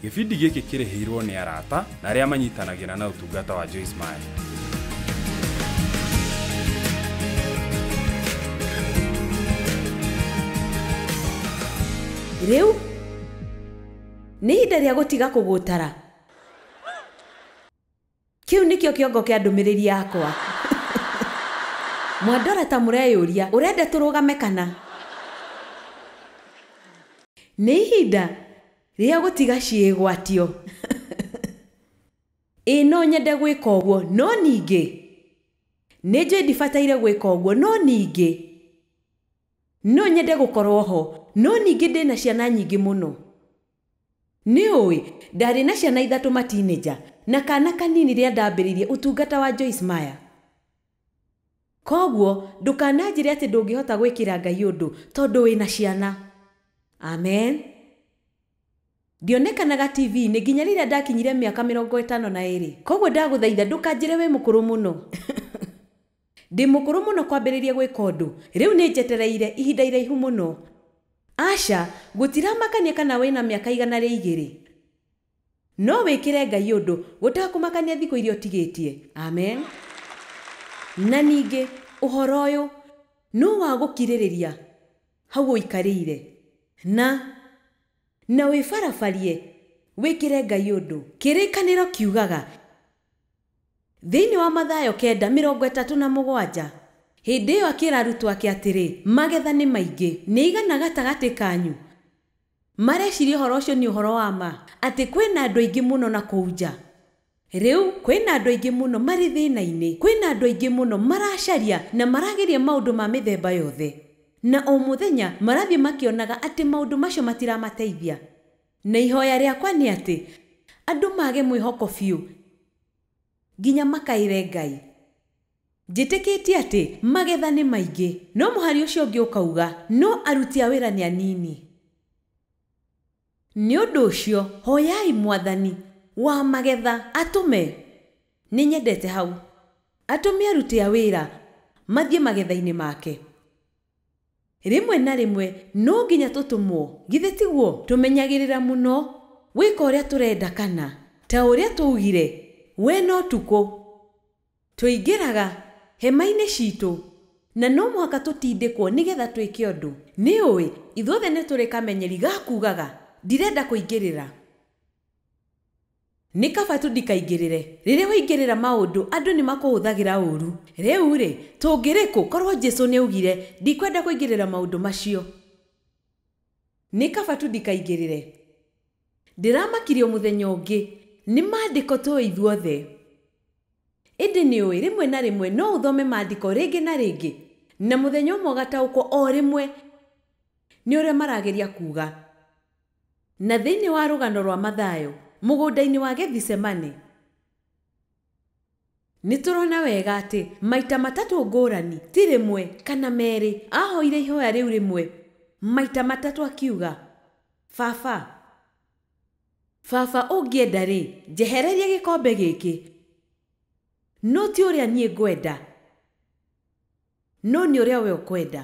Gĩbindi gĩkĩ kĩrĩhĩirwo nĩ arata na arĩa manyitanagĩra na ũtungata wa Joyce Meyer. Rĩu nĩ ihinda rĩa gũtiga kũgũtara. Kĩu nĩkĩo kĩongo kĩa ndũmĩrĩri yakwa. Mwandora ta mũreyũria ũrenda tũrũgame kana? Nĩ ihinda rĩa gũtiga ciĩgwatio. Ĩĩ no nyende gwĩka ũguo, no ningĩ nĩ njũĩ ndibataire gwĩka ũguo, no ningĩ no nyende gũkorwo ho, no ningĩ ndĩna ciana nyingĩ mũno. Nĩ ũĩ ndarĩ na ciana ithatũ matinĩnja na kana kanini rĩrĩa ndambĩrĩirie ũtungata wa Joyce Meyer. Koguo ndũkananjĩre atĩ ndũngĩhota gwĩkĩra Ngai ũndũ tondũ wĩna ciana. Amen. Ndionekanaga TV-inĩ nginya rĩrĩa ndakinyire mĩaka 52. Koguo ndagũthaitha ndũkanjĩre wĩ mũkũrũ mũno. Ndĩ mũkũrũ mũno kwambĩrĩria gwĩka ũndũ. Rĩu nĩ njetereire ihinda iraihu mũno. Aca, gũtiramakania kana wĩna mĩaka 102. No wĩkĩre Ngai ũndũ gũtakũmakania thikũ iria ũtigĩtie. Amen. Na ningĩ ũhoro ũyũ no wa gũkirĩrĩria hau ũikarĩire na wĩbarabarie wĩkĩre Ngai ũndũ. Kĩrĩkanĩro kiugaga thĩinĩ wa Mathayo 9:37 hĩndĩ ĩyo akĩra arutwo ake atĩrĩ, magetha nĩ maingĩ, nĩ igana gatagatĩ kanyu mareciria ũhoro ũcio nĩ ũhoro wa ma, atĩ kwĩna andũ aingĩ mũno na kũu nja. Rĩu kwĩna andũ aingĩ mũno marĩ thĩna-inĩ, kwĩna andũ aingĩ mũno maracaria na marageria maũndũ ma mĩthemba yothe, na o mũthenya marathiĩ makĩonaga atĩ maũndũ macio matiramateithia. Na ihoya rĩakwa nĩ atĩ andũ mage mwĩhoko biũ nginya makaĩre Ngai. Njĩtĩkĩtie atĩ magetha nĩ maingĩ, no mũhari ũcio ũngĩ ũkauga no aruti a wĩra nĩ anini. Nĩ ũndũ ũcio hoyai Mwathani wa magetha atũme, nĩ nyendete hau, atũme aruti a wĩra mathiĩ magetha-inĩ make. Rĩmwe na rĩmwe no nginya tũtũmwo, githĩ tiguo? Tũmenyagĩrĩra mũno gwĩka ũrĩa tũrenda kana ta ũrĩa twaugire we no tukũ. Tũingĩraga hema-inĩ citũ na no mũhaka tũtindĩkwo nĩgetha twĩke ũndũ. Nĩ ũĩ ithuothe nĩ tũrĩ kamenyeri ga kugaga ndirenda kũingĩrĩra. Nĩ kaba tu ndikaingĩrĩre. Rĩrĩa waingĩrĩra maũndũ andũ nĩ makũhũthagĩra ũru. Rĩu rĩ tũngĩrĩkũ korwo Jesũ nĩ augire ndikwenda kũingĩrĩra maũndũ macio. Nĩ kaba tu ndikaingĩrĩre. Ndĩramakirio mũthenya ũngĩ nĩ maandĩko tũĩ ithuothe. Ĩndĩ nĩ ũĩ rĩmwe na rĩmwe no ũthome maandĩko rĩngĩ na rĩngĩ na mũthenya ũmwe ũgataũkwo o rĩmwe nĩ ũrĩa marageria kuga. Na thĩinĩ wa rũgano rwa Mathayo mũgũnda-inĩ wa Gethisemane nĩ tũrona wega atĩ maita matatũ ngũrani, ti rĩmwe kana merĩ, ahoire ihoya rĩu rĩmwe maita matatũ akiuga, Baba, Baba ũngĩenda rĩ, njehererie gĩkombe gĩkĩ, no ti ũrĩa niĩ ngwenda, no nĩ ũrĩa we ũkwenda.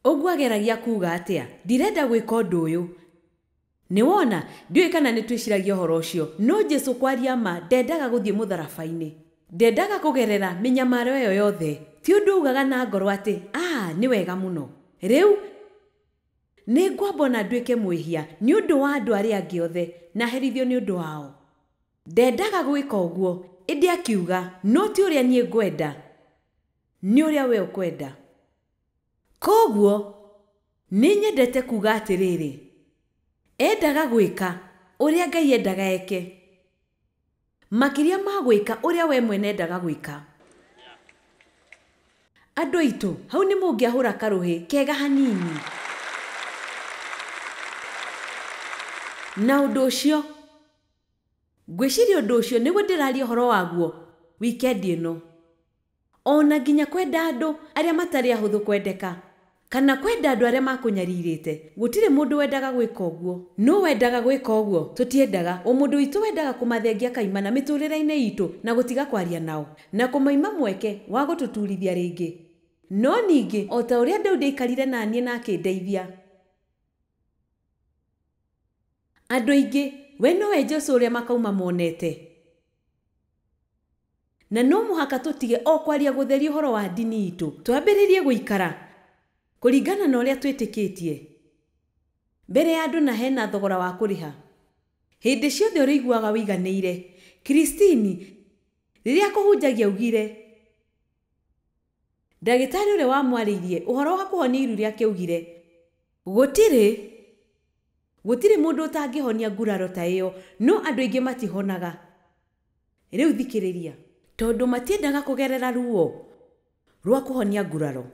Ũguo ageragia kuga atĩa? Ndirenda gwĩka ũndũ ũyũ. Nĩ wona, ndiũĩ kana nĩ twĩciragia ũhoro ũcio, no Jesũ kwaria ma ndendaga gũthiĩ mũtharaba-inĩ. Ndendaga kũgerera mĩnyamaro ĩyo yothe. Ti ũndũ augaga na ngoro atĩ, ah, nĩ wega mũno. Rĩu nĩ ngwamba ona nduĩke mwĩhia nĩ ũndũ wa andũ arĩa angĩ othe na herithio nĩ ũndũ wao. Ndendaga gwĩka ũguo, ĩndĩ akiuga, no ti ũrĩa niĩ ngwenda, nĩ ũrĩa we ũkwenda. Koguo nĩ nyendete kuga atĩrĩrĩ, endaga gwĩka ũrĩa Ngai endaga eke, makĩria ma gwĩka ũrĩa we mwene endaga gwĩka. Andũ aitũ, hau nĩ mũngĩahũra karũhĩ kega hanini. Na ũndũ ũcio, ngwĩciria ũndũ ũcio nĩguo ndĩraria ũhoro waguo wikendi ĩno. Ona nginya kwenda andũ arĩa matarĩ ahũthũ kwendeka, kana kwenda andũ arĩa makũnyarirĩte. Gũtirĩ mũndũ wendaga gwĩka ũguo. Nũ wendaga gwĩka ũguo? Tũtiendaga. O mũndũ witũ wendaga kũmathengia kaimana mĩtũrĩre-inĩ itũ na gũtiga kwaria nao, na kũmaima mweke wa gũtũturithia rĩngĩ. No ningĩ o ta ũrĩa Daudi aikarire na niĩ na akĩndeithia. Andũ aingĩ We nowe Jesũ ũrĩa makauma monete. Na no mũhaka tũtige o kwaria gũtheria ũhoro wa ndini itũ, twambĩrĩrie gũikara kũringana na ũrĩa twĩtĩkĩtie mbere ya andũ, na hena thogora wa kũrĩha. Hĩndĩ ciothe ũrĩiguaga wĩiganĩire. Christine rĩrĩa kũhunjagia augire, ndagĩtarĩ ũrĩa wamwarĩirie ũhoro wa kũhonia iru rĩake augire, gũtirĩ mũndũ ũtangĩhonia nguraro ta ĩyo, no andũ aingĩ matihonaga. Rĩu thikĩrĩria, tondũ matiendaga kũgerera ruo rwa kũhonia nguraro.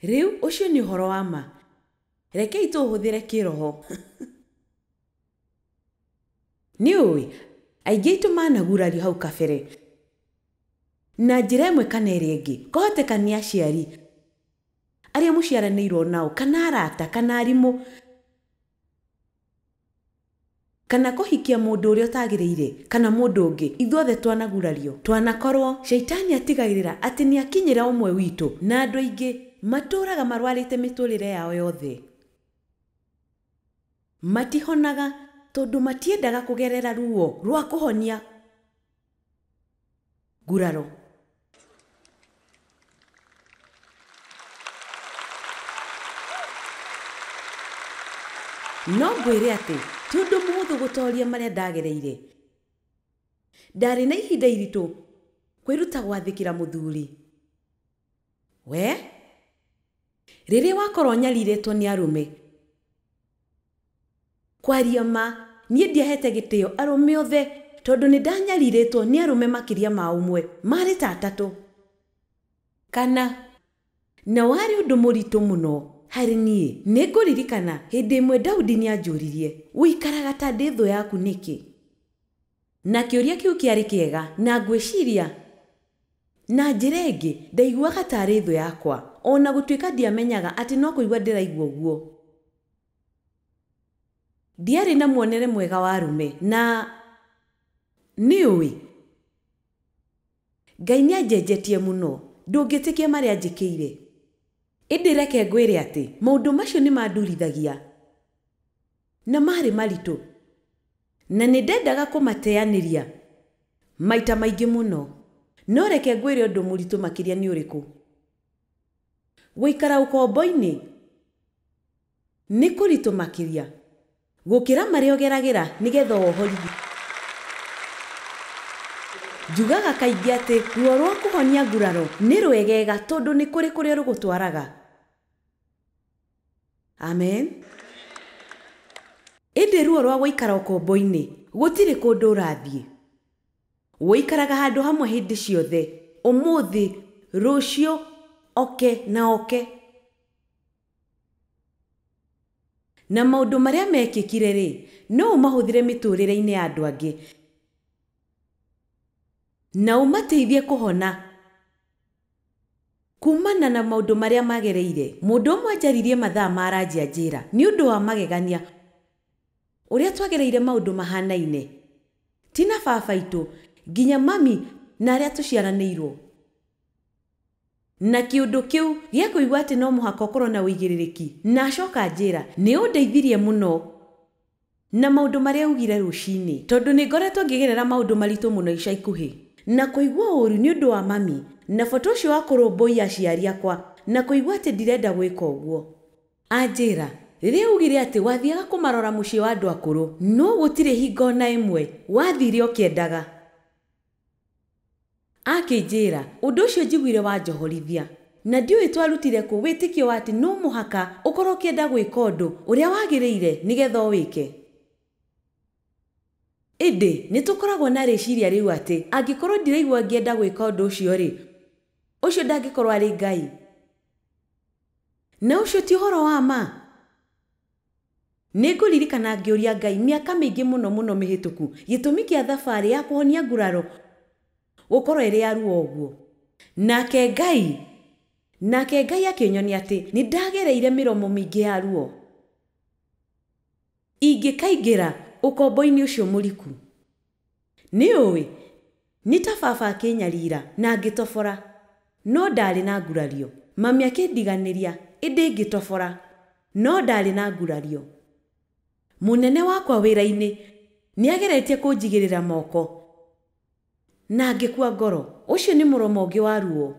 Rĩu ũcio nĩ ũhoro wa ma. Rekei tũũhũthĩre kĩroho. Nĩ ũĩ, aingĩ aitũ managurario hau kabere na njĩra ĩmwe kana ĩrĩa ĩngĩ. Kwahoteka nĩ aciari arĩa mũciaranĩirwo nao, kana arata, kana arimũ, kana kũhikia mũndũ ũrĩa ũtagĩrĩire, kana mũndũ ũngĩ. Ithuothe twanagurario, twanakorwo shaitani atigagĩrĩra atĩ nĩ akinyĩra ũmwe witũ, na andũ aingĩ matũraga marwarĩte mĩtũrĩre yao yothe. Matihonaga tondũ matiendaga kũgerera ruo rwa kũhonia nguraro. No ngwĩre atĩ ti ũndũ mũhũthũ gũtooria marĩa ndagereire. Ndarĩ na ihinda iritũ kwĩruta gwathĩkĩra mũthuri. We rĩrĩa wakorwo nyarirĩtwo nĩ arũme, kwaria ma niĩ ndiahete gĩtĩo arũme othe, tondũ nĩ ndanyarirĩtwo nĩ arũme makĩria ma ũmwe, marĩ ta atatũ kana, na warĩ ũndũ mũritũ mũno harĩ niĩ. Nĩ ngũririkana hĩndĩ ĩmwe Daudi nĩ anjũririe, ũikaraga ta ndĩ thũ yaku nĩkĩ? Na kĩũria kĩu kĩarĩ kĩega, na ngwĩciria na njĩra ĩngĩ ndaiguaga tarĩ thũ yakwa, ona gũtuĩka ndiamenyaga atĩ no kũigua ndĩraigua ũguo. Ndiarĩ na muonere mwega wa arũme, na nĩ ũĩ Ngai nĩ anjenjetie mũno, ndũngĩtĩkia marĩa anjĩkĩire. Ĩndĩ reke ngwĩre atĩ maũndũ macio nĩ mandurithagia na marĩ maritũ, na nĩ ndendaga kũmateanĩria maita maingĩ mũno. No reke ngwĩre ũndũ mũritũ makĩria nĩ ũrĩkũ. Gũikara ũkombo-inĩ nĩ kũritũ makĩria gũkĩra marĩa ũgeragĩra nĩgetha wohorithio. Njugaga kaingĩ atĩ ruo rwa kũhonia nguraro nĩ rwegega tondũ nĩ kũrĩ kũrĩa rũgũtwaraga. Amen. Ĩndĩ ruo rwa gũikara ũkombo-inĩ gũtirĩ kũndũ ũrathiĩ. Ũikaraga handũ hamwe hĩndĩ ciothe, ũmũthĩ, rũciũ, oke na oke. Na maũndũ marĩa mekĩkire rĩ, no ũmahũthĩre mĩtũrĩre-inĩ ya andũ angĩ na ũmateithie kũhona kumana na maũndũ marĩa magereire. Mũndũ ũmwe anjaririe mathaa ma aranjia njĩra nĩ ũndũ wa magegania ũrĩa twagereire maũndũ mahanaine, ti na baba itũ, nginya mami na arĩa tũciaranĩirwo. Na kĩũndũ kĩu gĩa kũigua atĩ no mũhaka ũkorwo na ũigĩrĩrĩki. Na acoka njĩra nĩ ũndeithirie mũno na maũndũ marĩa augire rũcinĩ, tondũ nĩ ngoretwo ngĩgerera maũndũ maritũ mũno ica ikuhĩ, na kũigua ũũru nĩ ũndũ wa mami na bata ũcio wa kũrũmbũiya aciari akwa, na kũigua atĩ ndirenda gwĩka ũguo. Anjĩra rĩrĩa augire atĩ wathiaga kũmarora mũciĩ wa andũ akũrũ, no gũtirĩ hingo ona ĩmwe wathire ũkĩendaga. Akĩnjĩra ũndũ ũcio njiguire wanjohorithia, na ndiũĩ twarutire kũ wĩtĩkio wa atĩ no mũhaka ũkorwo ũkĩenda gwĩka ũndũ ũrĩa wagĩrĩire nĩgetha ũwĩke. Ĩndĩ nĩ tũkoragwo na rĩciria rĩu atĩ angĩkorwo ndiraigua ngĩenda gwĩka ũndũ ũcio rĩ, ũcio ndangĩkorwo arĩ Ngai. Na ũcio ti ũhoro wa ma. Nĩ ngũririkana ngĩũria Ngai mĩaka mĩingĩ mũno mũno mĩhĩtũku gĩtũmi kĩa thabarĩ ya kũhonia nguraro gũkorwo ĩrĩ ya ruo ũguo. Nake Ngai akĩnyonia atĩ nĩ ndagereire mĩromo mĩingĩ ya ruo ingĩkaingĩra ũkombo-inĩ ũcio mũriku. Nĩ ũĩ nĩ ta baba akĩnyarira na ngĩtobora, no ndarĩ na ngurario. Mami akĩndiganĩria ĩndĩ ngĩtobora, no ndarĩ na ngurario. Mũnene wakwa wĩra-inĩ nĩ ageretie kũnjigĩrĩra moko na ngĩkua ngoro. Ũcio nĩ mũromo ũngĩ wa ruo.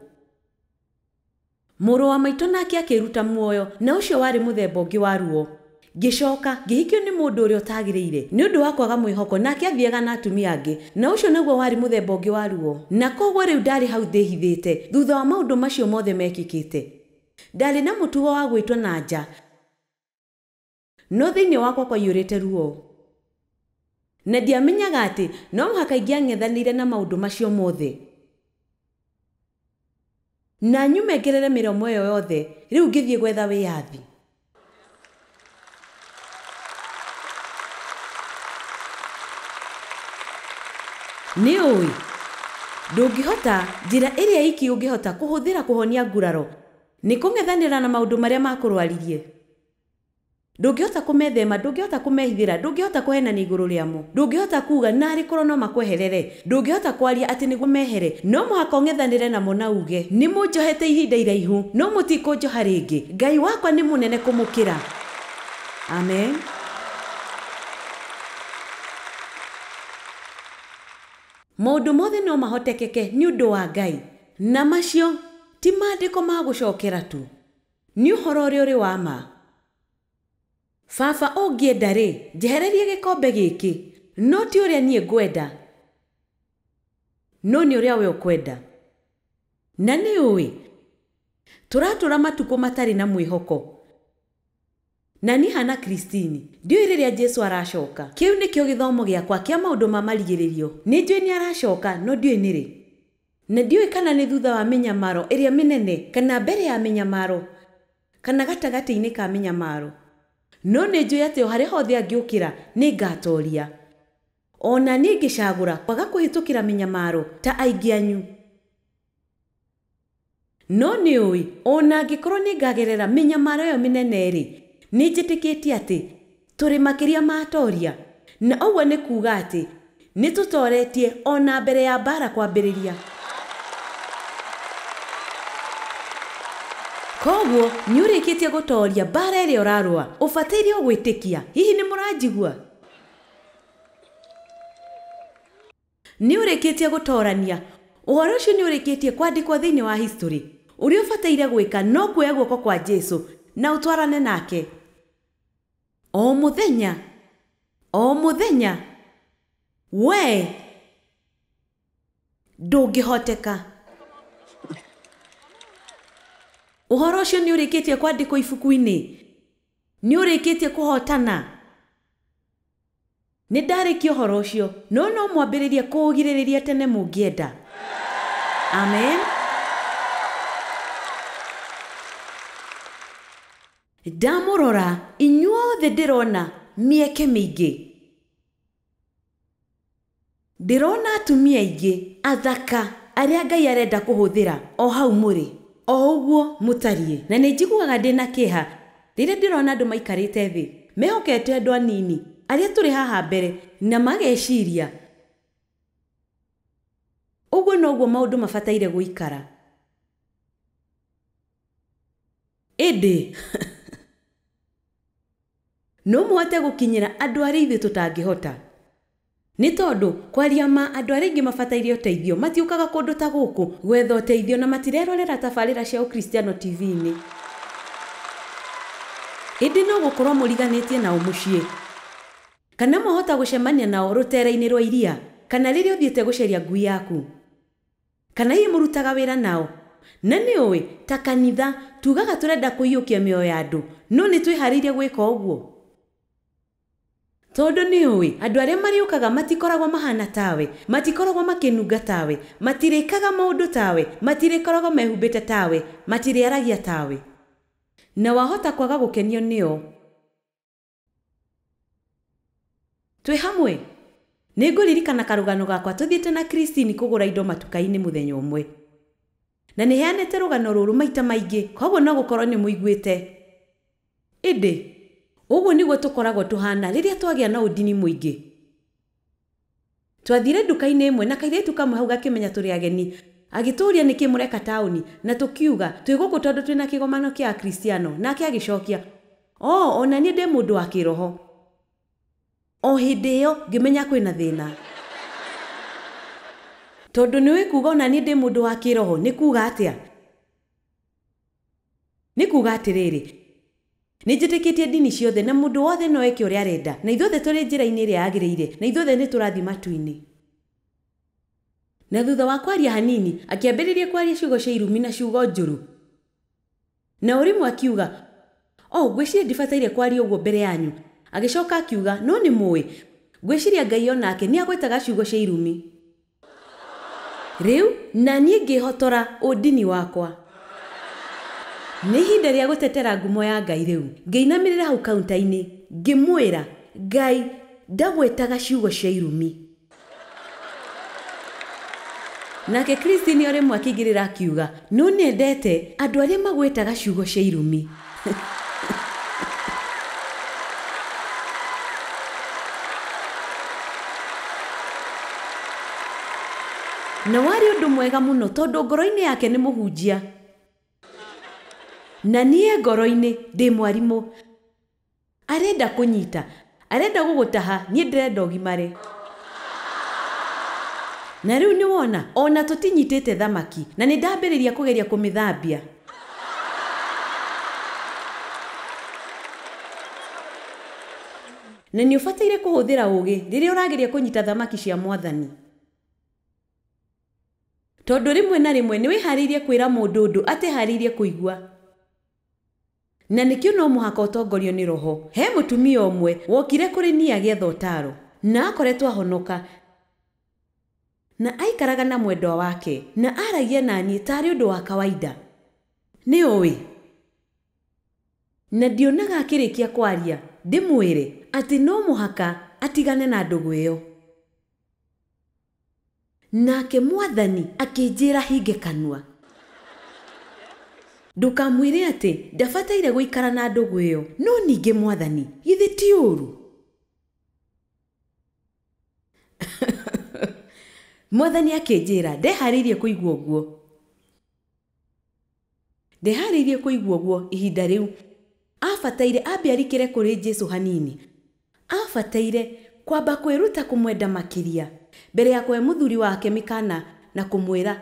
Mũrũ wa maitũ nake akĩruta muoyo, na ũcio warĩ mũthemba ũngĩ wa ruo. Ngĩcoka ngĩhikio nĩ mũndũ ũrĩa ũtagĩrĩire nĩ ũndũ wa kwaga mwĩhoko, nake athiaga na atumia angĩ, na ũcio naguo warĩ mũthemba ũngĩ wa ruo. Na koguo rĩu ndarĩ hau ndĩhithĩte thutha wa maũndũ macio mothe mekĩkĩte. Ndarĩ na mũtugo wa gwĩtwo na nja, no thĩinĩ wakwa kwaiyũrĩte ruo. Na ndiamenyaga atĩ no mũhaka ingĩang'ethanĩire na maũndũ macio mothe na nyume ngerere mĩromo ĩyo yothe, rĩu ngĩthiĩ gwetha wĩyathi. Nĩ ũĩ ndũngĩhota, njĩra ĩrĩa iki ũngĩhota kũhũthĩra kũhonia nguraro nĩ kũng'ethanĩra na maũndũ marĩa makũrwaririe. Ndũngĩhota kũmethema, ndũngĩhota kũmehithĩra, ndũngĩhota kũhenania igũrũ rĩamo, ndũngĩhota kuuga narĩ korwo no makweherere, ndũngĩhota kwaria atĩ nĩguo mehere. No mũhaka ũng'ethanĩre namo na uge, nĩ mũnjohete ihinda iraihu, no mũtikũnjoha rĩngĩ. Ngai wakwa nĩ mũnene kũmũkĩra. Amen. Maũndũ mothe no mahotekeke nĩ ũndũ wa Ngai. Na macio ti maandĩko ma gũcokera tu, nĩ ũhoro ũrĩa ũrĩ wa ma. Baba ũngĩenda rĩ, njehererie gĩkombe gĩkĩ, no ti ũrĩa niĩ ngwenda, no nĩ ũrĩa we ũkwenda. Na nĩ ũĩ tũratũra matukũ matarĩ na mwĩhoko. Na niĩ hana Christine, ndiũĩ rĩrĩa Jesu aracoka. Kĩu nĩkĩo gĩthomo gĩakwa kĩa maũndũ ma marigĩrĩrio. Nĩ njũĩ nĩ aracoka, no ndiũĩ nĩ rĩ. Na ndiũĩ kana nĩ thutha wa mĩnyamaro ĩrĩa mĩnene, kana mbere ya mĩnyamaro, kana gatagatĩ-inĩ ka mĩnyamaro. No nĩ njũĩ atĩ o harĩa hothe angĩũkĩra nĩ ngatoria. Ona niĩ ngĩcagũra kwaga kũhĩtũkĩra mĩnyamaro ta aingĩ anyu. No nĩ ũĩ ona angĩkorwo nĩ ngagerera mĩnyamaro ĩyo mĩnene rĩ, nĩ njĩtĩkĩtie atĩ tũrĩ makĩria ma atoria. Na ũguo nĩ kuuga atĩ nĩ tũtoretie ona mbere ya mbara kwambĩrĩria. Koguo nĩ ũrĩkĩtie gũtoria mbara ĩrĩa ũrarũa, ũbataire o gwĩtĩkia. Hihi nĩ mũranjigua? Nĩ ũrĩkĩtie gũtorania. Ũhoro ũcio nĩ ũrĩkĩtie kwandĩkwo thĩinĩ wa history. Ũrĩa ũbataire gwĩka no kuoya guoko kwa Jesu na ũtwarane nake. O mũthenya, o mũthenya, we ndũngĩhoteka. Ũhoro ũcio nĩ ũrĩkĩtie kwandĩkwo ibuku-inĩ, nĩ ũrĩkĩtie kũhotana. Nĩ ndarĩkia ũhoro ũcio, no no mwambĩrĩrie kũũgirĩrĩria tene mũngĩenda. Amen. Ndamũrora inyuothe ndĩrona mĩeke mĩingĩ. Ndĩrona atumia aingĩ athaka arĩa Ngai arenda kũhũthĩra o hau mũrĩ, o ũguo mũtariĩ. Na nĩ njiguaga ndĩna kĩeha rĩrĩa ndĩrona andũ maikarĩte thĩ mehokete andũ anini arĩa tũrĩ haha mbere na mageciria ũguo noguo maũndũ mabataire gũikara. Ĩndĩ no mũhote gũkinyĩra andũ arĩa ithuĩ tũtangĩhota. Nĩ tondũ kwaria ma andũ arĩa aingĩ mabataire ũteithio matiũkaga kũndũ ta gũkũ gwetha ũteithio na matirerorera tabarĩra cia Ũkristiano TV-inĩ. Ĩndĩ no gũkorwo mũriganĩtie nao mũciĩ, kana mwahota gũcemania nao rũteere-inĩ rwa iria, kana rĩrĩa ũthiĩte gũceria ngui yaku, kana hihi mũrutaga wĩra nao. Na nĩ ũĩ ta kanitha tugaga tũrenda kũiyũkia mĩoyo ya andũ, no nĩ twĩharĩirie gwĩka ũguo. Tondũ nĩ ũĩ andũ arĩa marĩũkaga matikoragwo mahana tawe, matikoragwo makĩnunga tawe, matirĩkaga maũndũ tawe, matirĩkoragwo mehumbĩte tawe, matirĩaragia tawe. Na wahota kwaga gũkenio nĩo. Twĩ hamwe. Nĩ ngũririkana karũgano gakwa tũthiĩte na Christine kũgũra indo matuka-inĩ mũthenya ũmwe. Na nĩ heanĩte rũgano rũrũ maita maingĩ, koguo no gũkorwo nĩ mũiguĩte. Ĩndĩ ũguo nĩguo tũkoragwo tũhana rĩrĩa twagĩa na ũndini mũingĩ. Twathire nduka-inĩ ĩmwe na kairĩtu kamwe hau gakĩmenya tũrĩ ageni, agĩtũũria nĩkĩ mũreka taũni, na tũkiuga twĩ gũkũ tondũ twĩna kĩgomano kĩa Akristiano. Nake agĩcokia, "O, ona niĩ ndĩ mũndũ wa kĩroho." O hĩndĩ ĩyo ngĩmenya kwĩna thĩna. Tondũ nĩũĩ kuga ona niĩ ndĩ mũndũ wa kĩroho nĩ kuga atĩa? Nĩ kuga atĩrĩrĩ, nĩ njĩtĩkĩtie ndini ciothe na mũndũ wothe no eke ũrĩa arenda, na ithuothe tũrĩ njĩra-inĩ ĩrĩa yagĩrĩire, na ithuothe nĩ tũrathiĩ matu-inĩ. Na thutha wa kwaria hanini, akĩambĩrĩria kwaria ciugo cia irumi na ciugo njũru. Na ũrimũ akiuga, "Oh, ngwĩciria ndibataire kwaria ũguo mbere yanyu." Agĩcoka akiuga, "No nĩ mũĩ, ngwĩciria Ngai onake nĩ agwetaga ciugo cia irumi." Rĩu na niĩ ngĩhotora ũndini wakwa. Nĩ ihinda rĩa gũtetera ngumo ya Ngai rĩu. Ngĩinamĩrĩra hau kaunta-inĩ, ngĩmwĩra, Ngai ndagwetaga ciugo cia irumi. Nake Christine o rĩmwe akĩingĩrĩra akiuga, no nĩendete andũ arĩa magwetaga ciugo cia irumi. Na warĩ ũndũ mwega mũno tondũ ngoro-inĩ yake nĩ mũhunjia. Na niĩ ngoro-inĩ ndĩ mwarimũ. Arenda kũnyita, arenda gũgũtaha, niĩ ndĩrenda ũgimare. Na rĩu nĩ wona, ona tũtinyitĩte thamaki, na nĩ ndambĩrĩria kũgeria kũmĩthambia. Na nĩ ũbataire kũhũthĩra ũũgĩ rĩrĩa ũrageria kũnyita thamaki cia mwathani. Tondũ rĩmwe na rĩmwe nĩ wĩharĩirie kwĩra mũndũ ũndũ ateharĩirie kũigua. Na nĩkĩo no mũhaka ũtongorio nĩ roho. He mũtumia ũmwe wokire kũrĩ niĩ agĩetha ũtaaro, na akoretwo ahonoka, na aikaraga na mwendwa wake, na aragia na niĩ tarĩ ũndũ wa kawaida. Nĩ ũĩ. Na ndionaga akĩrĩkia kwaria, ndĩmwĩre atĩ no mũhaka atigane na ndũgũ ĩyo. Nake mwathani akĩnjĩra hinge kanua. Ndũkamwĩre atĩ ndabataire gũikara na ndũgũ ĩyo, no ningĩ mwathani, githĩ ti ũũru? Mwathani akĩnjĩra ndeharĩirie kũigua ũguo. Ndeharĩirie kũigua ũguo ihinda rĩu. Abataire ambe arikĩre kũrĩ Jesũ hanini. Abataire kwamba kwĩruta kũmwenda makĩria mbere ya kũhe mũthuri wake mĩkana na kũmwĩra,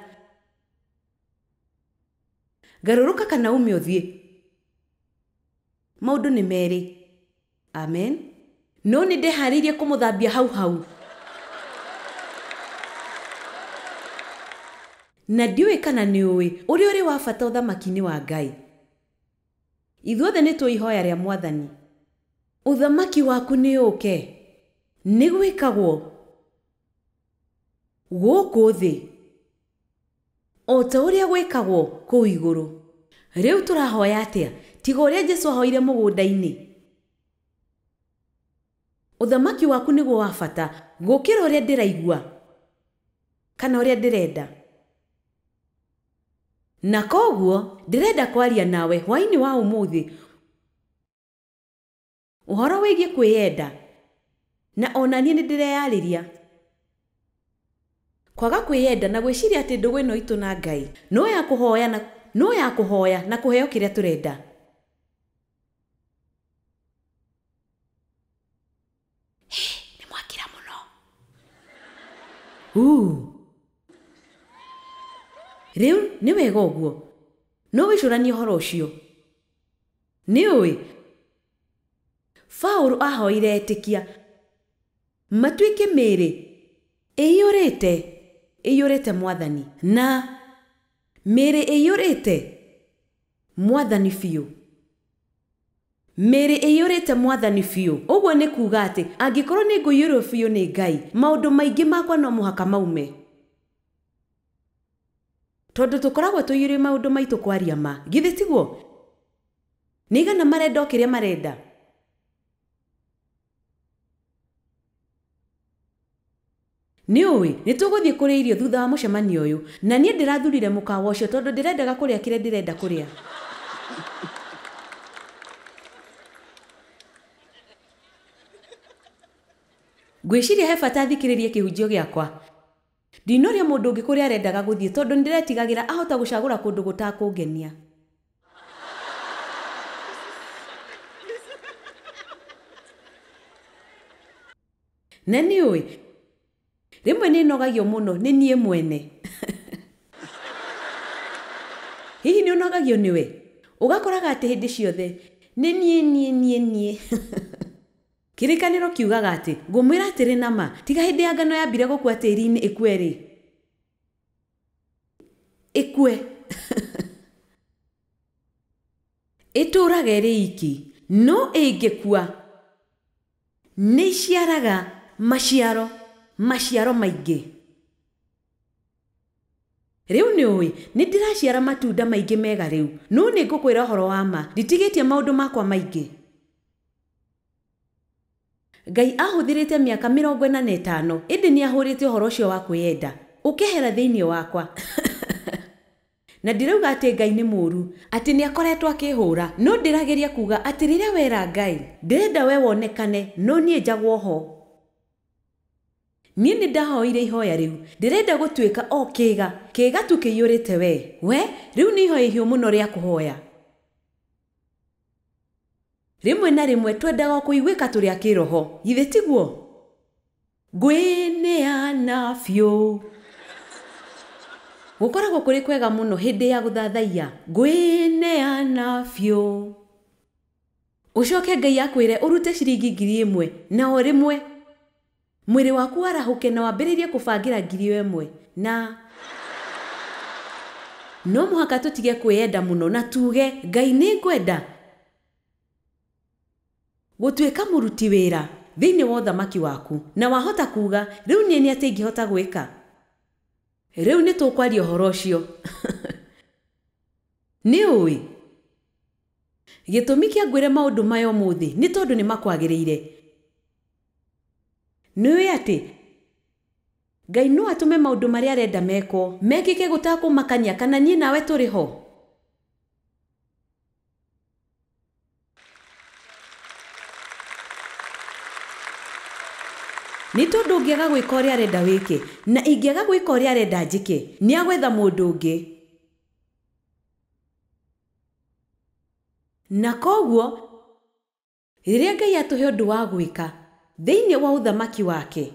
garũrũka kana ume ũthiĩ. Maũndũ nĩ merĩ. Amen. No nĩ ndeharĩirie kũmũthambia hau hau. Na ndiũĩ kana nĩ ũĩ ũrĩa ũrĩ wa bata ũthamaki-inĩ wa Ngai. Ithuothe nĩ tũĩ ihoya rĩa mwathani. Ũthamaki waku nĩ ũũke. Nĩ gwĩkagwo gũkũ thĩ o ta ũrĩa gwĩkagwo kũu igũrũ. Rĩu tũrahoya atĩa tiga ũrĩa Jesũ ahoire mũgũnda-inĩ? Ũthamaki waku nĩguo wa bata gũkĩra ũrĩa ndĩraigua kana ũrĩa ndĩrenda. Na koguo ndĩrenda kwaria nawe hwaĩ-inĩ wa ũmũthĩ ũhoro wĩgiĩ kwĩyenda, na ona niĩ nĩ ndĩreyarĩria. Kwaga kwĩyenda na gwĩciria atĩ ndũgũ ĩno itũ na Ngai no ya kũhoya na kũheo kĩrĩa tũrenda. Nĩ mwakira mũno. Rĩu nĩ wega ũguo. No wĩcũranie ũhoro ũcio. Nĩ ũĩ, Paũlũ ahoire etĩkia matuĩke mĩĩrĩ ĩiyũrĩte mwathani, na mĩĩrĩ ĩiyũrĩte mwathani biũ. Mĩĩrĩ ĩiyũrĩte mwathani biũ. Ũguo nĩ kuga atĩ angĩkorwo nĩ ngũiyũrwo biũ nĩ Ngai, maũndũ maingĩ makwa no mũhaka maume. Tondũ tũkoragwo tũiyũrĩte maũndũ maitũ kwaria ma, githĩ tiguo? Nĩ igana marenda o kĩrĩa marenda. Nĩ ũĩ, nĩ tũgũthiĩ kũrĩa irio thutha wa mũcemanio ũyũ, na niĩ ndĩrathurire mũkawa ũcio tondũ ndĩrendaga kũrĩa kĩrĩa ndĩrenda kũrĩa. Ngwĩciria he bata thikĩrĩrie kĩhunjio gĩakwa. Ndinoria mũndũ ũngĩ kũrĩa arendaga gũthiĩ tondũ nĩndĩretigagĩra ahota gũcagũra kũndũ gũtakũngenia. Na nĩ ũĩ, rĩmwe nĩ nogagio mũno nĩ niĩ mwene. Hihi nĩ ũnogagio nĩwe? Ũgakoraga atĩ hĩndĩ ciothe nĩ niĩ niĩ niĩ niĩ. Kĩrĩkanĩro kiugaga atĩ ngũmwĩra atĩrĩ na ma, tiga hĩndĩ ya ngano yambire gũkua tĩri-inĩ ĩkue rĩ, ĩkue. Ĩtũũraga ĩrĩ iki, no ĩngĩkua nĩ iciaraga maciaro, maciaro maingĩ. Rĩu nĩ ũĩ, nĩ ndĩraciara matunda maingĩ mega rĩu, no nĩ ngũkwĩra ũhoro wa ma, nditigĩtie maũndũ makwa maingĩ. Ngai ahũthĩrĩte mĩaka 45, ĩndĩ nĩ ahũrĩte ũhoro ũcio wa kwĩyenda ũkehera thĩinĩ wakwa. Na ndirauga atĩ Ngai nĩ mũũru, atĩ nĩ akoretwo akĩhũra, no ndĩrageria kuga atĩ rĩrĩa wera Ngai, ndĩrenda we wonekane, no niĩ njagwo ho. Niĩ nĩ ndahoire ihoya rĩu, ndĩrenda gũtuĩka o kĩĩga, kĩĩga tu kĩiyũrĩte we. We, rĩu nĩ ihoya ihiũ mũno rĩa kũhoya. Rĩmwe na rĩmwe twendaga kũiguĩka tũrĩ a kĩroho, githĩ tiguo? Ngwĩneana biũ. Gũkoragwo kũrĩ kwega mũno hĩndĩ ya gũthathaiya. Ngwĩneana biũ. Ũcoke Ngai akwĩre ũrute ciringi 1,000 na o rĩmwe mwĩrĩ waku warahũke na wambĩrĩrie kũbangĩra 1,000 na no mũhaka tũtige kwĩyenda mũno na tuge Ngai nĩ ngwenda gũtuĩka mũruti wĩra thĩinĩ wa ũthamaki waku, na wahota kuga rĩu niĩ nĩ atĩ ingĩhota gwĩka. Rĩu nĩ tũkwaria ũhoro ũcio. Nĩ ũĩ gĩtũmi kĩa ngwĩre maũndũ maya ũmũthĩ nĩ tondũ nĩ makwagĩrĩire. Nĩ ũĩ atĩ Ngai no atũme maũndũ marĩa arenda mekwo mekĩke gũtakũmakania kana niĩ nawe tũrĩ ho. Nĩ tondũ ũngĩaga gwĩka ũrĩa arenda wĩke, na ingĩaga gwĩka ũrĩa arenda njĩke, nĩ agwetha mũndũ ũngĩ. Na koguo rĩrĩa Ngai atũhe ũndũ wa gwĩka thĩinĩ wa ũthamaki wake,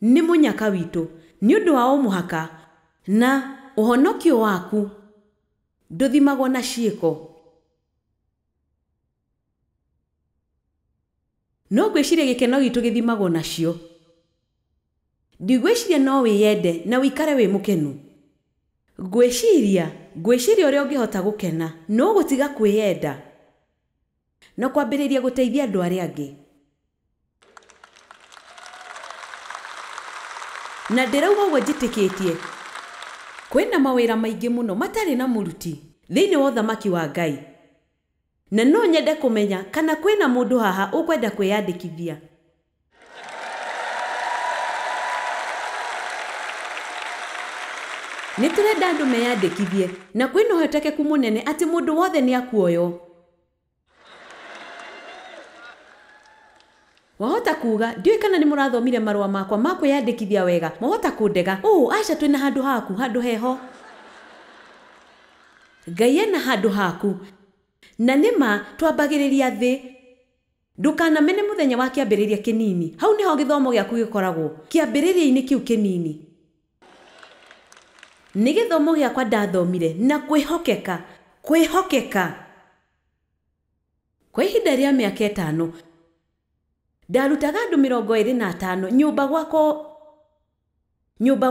nĩ mũnyaka witũ, nĩ ũndũ wa o mũhaka, na ũhonokio waku ndũthimagwo na ciĩko. No ngwĩciria gĩkeno gitũ gĩthimagwo nacio. Ndigwĩciria no wĩyende na wĩikare wĩ mũkenu. Ngwĩciria ũrĩa ũngĩhota gũkena, no gũtiga kwĩyenda na kwambĩrĩria gũteithia andũ arĩa angĩ. Na ndĩrauga ũguo njĩtĩkĩtie kwĩna mawĩra maingĩ mũno matarĩ na mũruti thĩinĩ wa ũthamaki wa Ngai, na no nyende kũmenya kana kwĩna mũndũ haha ũkwenda kwĩyandĩkithia. Nĩ tũrenda andũ meyandĩkithie, na kwĩna ũhotekeku mũnene atĩ mũndũ wothe nĩ akuoywo. Wahota kuga ndiũĩ kana nĩ mũrathomire marũa makwa ma kwĩyandĩkithia wega, mwahota kũndega, ũũ aca twĩna handũ haku, handũ heho. Ngai ena handũ haku, na nĩ ma twambagĩrĩria thĩ. Ndũkanamene mũthenya wa kĩambĩrĩria kĩnini, hau nĩho gĩthomo gĩaku gĩkoragwo, kĩambĩrĩria-inĩ kĩu kĩnini. Nĩ gĩthomo gĩakwa ndathomire na kwĩhokeka, kwĩhokeka. Kwa ihinda rĩa mĩaka 5 ndarutaga andũ 25 nyũmba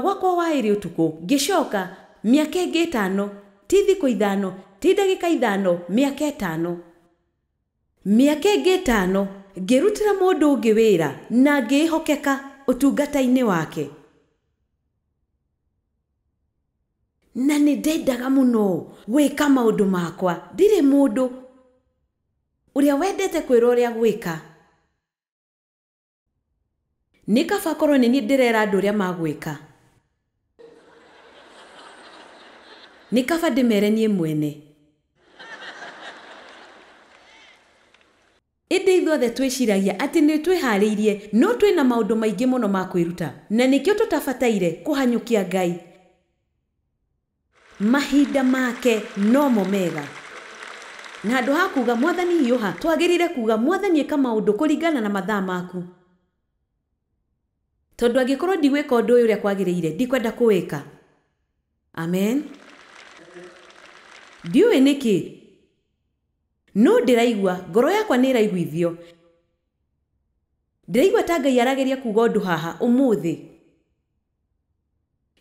gwakwa wa ĩrĩ ũtukũ, ngĩcoka mĩaka ĩngĩ 5, ti thikũ 5, ti ndagĩka 5, mĩaka 5. Mĩaka ĩngĩ 5 ngĩrutĩra mũndũ ũngĩ wĩra na ngĩĩhokeka ũtungata-inĩ wake. Na nĩ ndendaga mũno gwĩka maũndũ makwa. Ndirĩ mũndũ ũrĩa wendete kwĩrwo ũrĩa gwĩka. Nĩ kaba korwo nĩ niĩ ndĩrera andũ ũrĩa magwĩka. Nĩ kaba ndĩmere niĩ mwene. Ĩndĩ ithuothe twĩciragia atĩ nĩ twĩharĩirie, no twĩna maũndũ maingĩ mũno ma kwĩruta, na nĩkĩo tũtabataire kũhanyũkia Ngai. Mahinda make nomo mega. Na handũ ha kuga mwathani hiũha, twagĩrĩire kuga mwathani ĩka maũndũ kũringana na mathaa maku. Tondũ angĩkorwo ndigwĩka ũndũ ũyũ ũrĩa kwagĩrĩire, ndikwenda kũwĩka. Amen. Ndiũĩ nĩkĩ, no ndĩraigua ngoro yakwa nĩ ĩraiguithio. Ndĩraigua ta Ngai arageria kuuga ũndũ haha ũmũthĩ.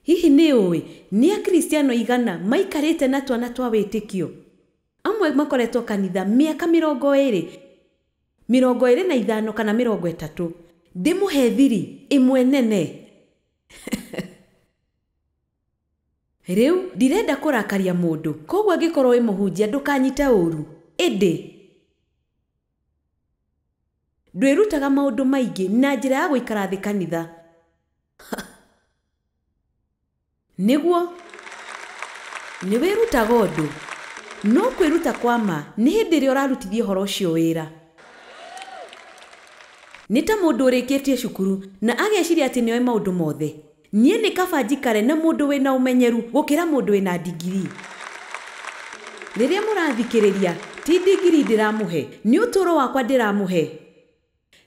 Hihi nĩ ũĩ nĩ Akristiano igana maikarĩte na twana twa wĩtĩkio? Amwe makoretwo kanitha mĩaka 20, 25 kana 30. Ndĩmũhe thiri ĩmwe nene. Rĩu ndirenda kũrakaria mũndũ, koguo angĩkorwo wĩ mũhunjia ndũkanyite ũru. Ĩndĩ ndwĩrutaga maũndũ maingĩ na njĩra ya gũikara thĩ kanitha. Nĩguo nĩ wĩrutaga ũndũ, no kwĩruta kwa ma nĩ hĩndĩ ĩrĩa ũrarutithia ũhoro ũcio wĩra. Nĩ ta mũndũ ũrĩkĩtie cukuru na ageciria atĩ nĩoĩ maũndũ mothe. Niĩ nĩ kaba njikare na mũndũ wĩna ũmenyeru gũkĩra mũndũ wĩna ndigiri. Rĩrĩa mũrathikĩrĩria, ti ndigiri ndĩramũhe, nĩ ũtũũro wakwa ndĩramũhe.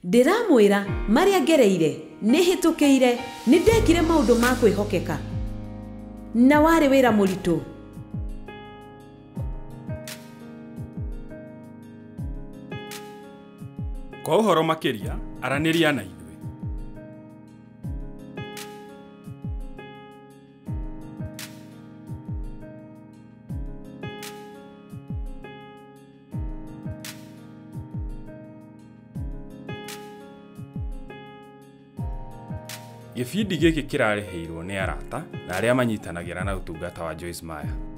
Ndĩramwĩra marĩa ngereire, nĩ hĩtũkĩire, nĩ ndekire maũndũ ma kwĩhokeka. Na warĩ wĩra mũritũ. Kwa ũhoro makĩria, aranĩria na ithuĩ. Gĩbindi gĩkĩ kĩrarĩhĩirwo nĩ arata na arĩa manyitanagĩra na ũtungata wa Joyce Meyer.